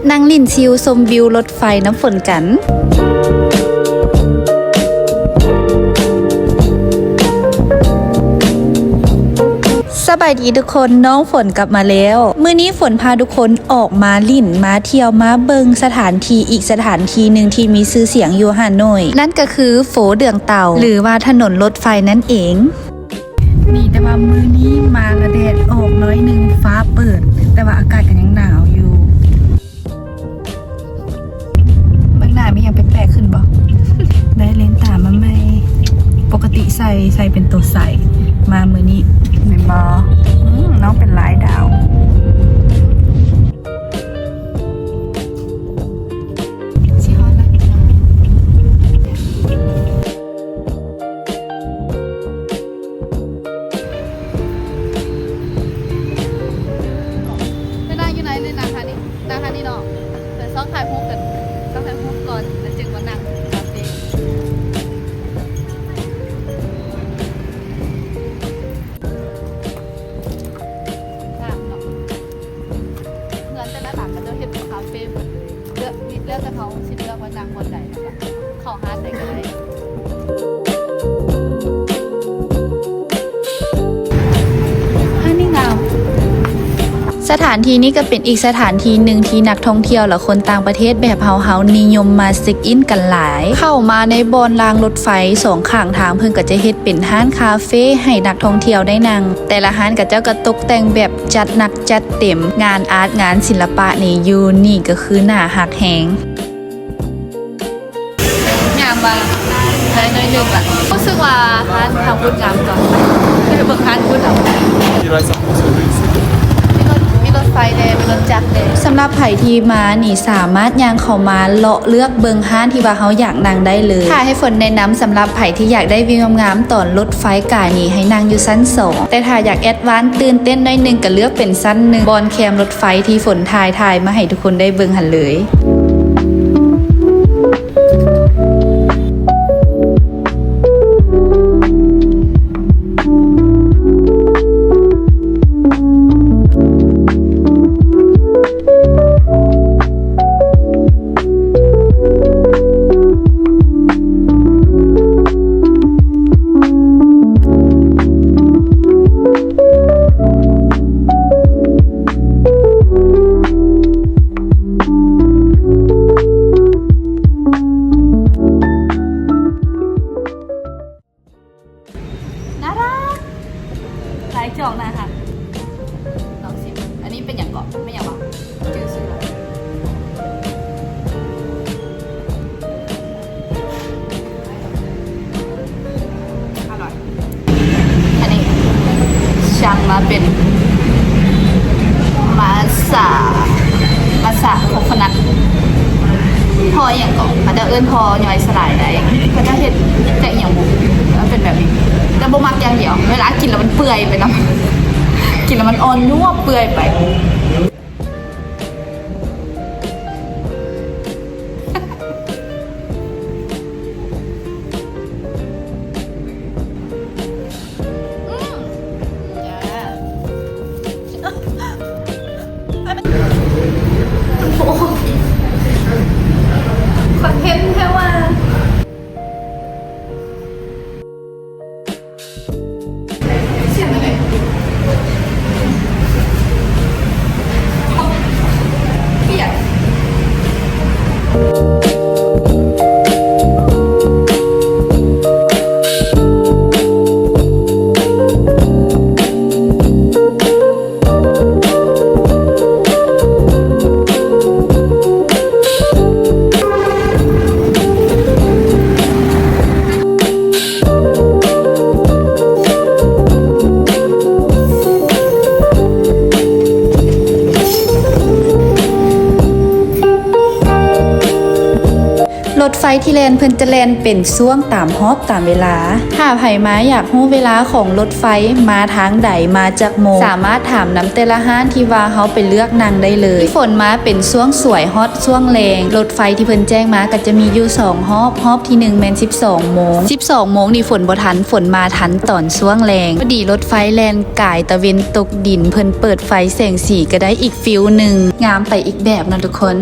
ນັ່ງຫຼິ້ນຊິວຊົມວິວລົດໄຟນຳຝົນກັນ. ສະບາຍດີທຸກຄົນ, ນ້ອງຝົນກັບມາແລ້ວ. ມື້ນີ້ຝົນພາທຸກຄົນອອກມາຫຼິ້ນ, ມາທ່ຽວ, ມາເບິ່ງສະຖານທີ່ອີກສະຖານທີ່ໜຶ່ງທີ່ມີຊື່ສຽງຢູ່ຮ່າໂນ້ຍ, ນັ້ນກໍຄືໂຟເດືອງເຕົາ ຫຼືວ່າຖະໜົນລົດໄຟນັ້ນເອງ. ນີ້ ແຕ່ວ່າມື້ນີ້ມາລະແດດອອກໜ້ອຍໜຶ່ງ, ຟ້າເປີດ, ແຕ່ວ່າອາກາດກໍຍັງໜາວຢູ່. ເບິ່ງໜ້າມີຫຍັງແປກໆຂຶ້ນບໍ່? ໄດ້ເລນຕາມາໃໝ່, ປົກກະຕິໃສ່ ໃສ່ເປັນໂຕໃສ, ມາມື້ນີ້ແມ່ນບໍ່? ອືມ ນ້ອງເປັນລາຍດາວ. ຊິຮອດແລ້ວ. ໄປນັ່ງຢູ່ໃນ ຫຼືນັ່ງທ່ານີ້? ນັ່ງທ່ານີ້ເນາະ. ໄປຊອກຖ່າຍຮູບກັນ, ຊອກຖ່າຍຮູບກ່ອນ ແລ້ວຈຶ່ງມານັ່ງຄາເຟ. ງາມເນາະ. ເຮືອນແຕ່ລະຫຼັງເຂົາເຈົ້າເຮັດເປັນຄາເຟໝົດເລີຍ, ເລືອກ ມີ ແລ້ວແຕ່ເຮົາຊິເລືອກວ່ານັ່ງບ່ອນໃດ, ເຂົ້າຮ້ານໃດກໍໄດ້. ຮ້ານນີ້ງາມ. ສະຖານທີ່ນີ້ກໍເປັນອີກສະຖານທີ່ໜຶ່ງທີ່ນັກທ່ອງທ່ຽວ ແລະ ຄົນຕ່າງປະເທດແບບເຮົາໆ ນິຍົມມາເຊັກອິນກັນຫຼາຍ. ເຂົ້າມາໃນບ່ອນລາງລົດໄຟ, ສອງຂ້າງທາງເພິ່ນກໍຈະເຮັດເປັນຮ້ານຄາເຟໃຫ້ນັກທ່ອງທ່ຽວໄດ້ນັ່ງ. ແຕ່ລະຮ້ານເຂົາເຈົ້າກໍຕົກແຕ່ງແບບຈັດໜັກຈັດເຕັມ, ງານອາດ ງານສິລະປະນີ້ຢູ່ນີ້ກໍຄືໜ້າຮັກແຮງ. ຍ່າງມາໄດ້ໜ້ອຍໜຶ່ງລະ, ຮູ້ສຶກວ່າຮ້ານທຳບຸນງາມກວ່າ. ໄປເບິ່ງຮ້ານບຸນເອົາ. ມີລົດ ມີລົດໄຟແດ່ ມີລົດຈັກແດ່. ສຳລັບໃຜທີ່ມານີ້ ສາມາດຍ່າງເຂົ້າມາເລາະເລືອກເບິ່ງຮ້ານທີ່ວ່າເຮົາຢາກນັ່ງໄດ້ເລີຍ. ຖ້າໃຫ້ຝົນແນະນຳ ສຳລັບໃຜທີ່ຢາກໄດ້ວິວງາມໆ ຕອນລົດໄຟການີ້ ໃຫ້ນັ່ງຢູ່ຊັ້ນສອງ, ແຕ່ຖ້າຢາກແອດວານ ຕື່ນເຕັ້ນໜ້ອຍໜຶ່ງ ກໍເລືອກເປັນຊັ້ນໜຶ່ງ ບ່ອນແຄມລົດໄຟທີ່ຝົນຖ່າຍ ຖ່າຍມາໃຫ້ທຸກຄົນໄດ້ເບິ່ງຫັ້ນເລີຍ. ໜ້າຮັກ ລາຍຈອກໜ້າຮັກ. ລອງຊິມ ອັນນີ້ເປັນຫຍັງເກາະ? ແມ່ນຫຍັງວະ? ຈື່ຊື່ລະ. ອະຮ່ອຍ. ອັນນີ້ສັ່ງມາເປັນມັດສະ ມັດສະໂຄໂຄນັດ ທໍ່ອີ່ຫຍັງເກາະ? ເຂົາເຈົ້າເອີ້ນທໍ່ຍ່ອຍສະຫຼາຍໃດ. ເຂົາເຈົ້າເຮັດຈາກອີ່ຫຍັງບຸ? ມັນເປັນແບບນີ້ ແຕ່ບໍ່ມັກຢ່າງດຽວ ເວລາກິນແລ້ວມັນເປື່ອຍໄປນຳ ກິນແລ້ວມັນອ່ອນນວບເປື່ອຍໄປ. ໂອ້ ຄອນເທັນແທ້ວ່າ. ໄຟທີ່ແລ່ນເພິ່ນຈະແລ່ນເປັນຊ່ວງຕາມຮອບຕາມເວລາ. ຖ້າໃຜມາຢາກຮູ້ເວລາຂອງລົດໄຟ ມາທາງໃດ ມາຈັກໂມງ ສາມາດຖາມນຳແຕ່ລະຮ້ານທີ່ວ່າເຮົາໄປເລືອກນັ່ງໄດ້ເລີຍ. ຝົນມາເປັນຊ່ວງສວຍຮອດຊ່ວງແລງ. ລົດໄຟທີ່ເພິ່ນແຈ້ງມາກໍຈະມີຢູ່ສອງຮອບ. ຮອບທີໜຶ່ງແມ່ນສິບສອງໂມງ. ສິບສອງໂມງນີ້ຝົນບໍ່ທັນ, ຝົນມາທັນຕອນຊ່ວງແລງ. ພໍດີລົດໄຟແລ່ນກາຍຕາເວັນຕົກດິນ, ເພິ່ນເປີດໄຟແສງສີກໍໄດ້ອີກຟີລໜຶ່ງ, ງາມໄປອີກແບບເນາະທຸກຄົນ.